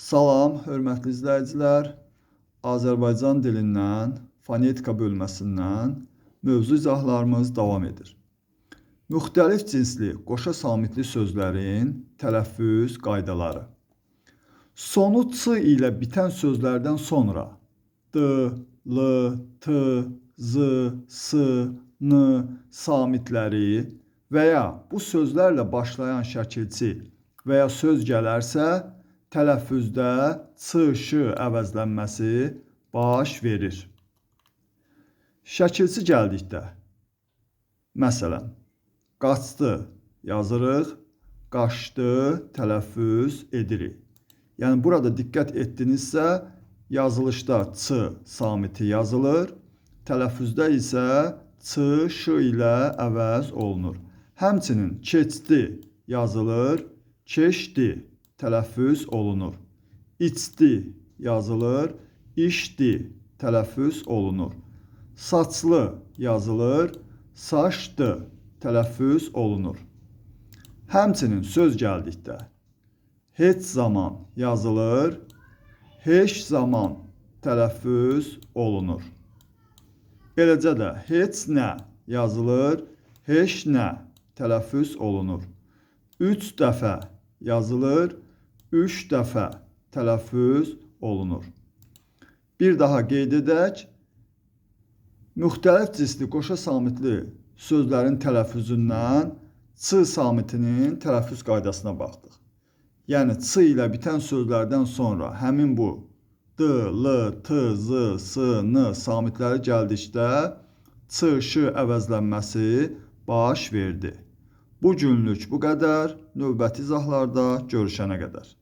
Salam, hörmətli izləyicilər. Azərbaycan dilindən, fonetika bölməsindən mövzu izahlarımız davam edir. Müxtəlif cinsli qoşa samitli sözlərin tələffüz qaydaları. Sonu ç ilə bitən sözlərdən sonra d, l, t, z, s, n samitləri və ya bu sözlərlə başlayan şəkilçi və ya söz gələrsə, tələffüzdə ç, ş əvəzlənməsi baş verir. Şəkilçi gəldikdə, məsələn, qaçdı yazırıq, qaçdı tələffüz edirik. Yəni burada diqqət etdinizsə, yazılışda ç samiti yazılır, tələffüzdə isə ç, ş ilə əvəz olunur. Həmçinin keçdi yazılır, keçdi tələffüz olunur. İçdi yazılır, işdi tələffüz olunur. Saçlı yazılır, saçdı tələffüz olunur. Həmçinin söz gəldikdə heç zaman yazılır, heç zaman tələffüz olunur. Eləcə də heç nə yazılır, heç nə tələffüz olunur. 3 dəfə yazılır, 3 dəfə tələffüz olunur. Bir daha qeyd edək, müxtəlif cinsli qoşa samitli sözlərin tələffüzündən ç samitinin tələffüz qaydasına baxdıq. Yəni ç ilə bitən sözlərdən sonra həmin bu d, l, t, z, s, n samitləri gəldikdə ç, ş əvəzlənməsi baş verdi. Bu günlük bu qədər. Növbəti izahlarda görüşənə qədər.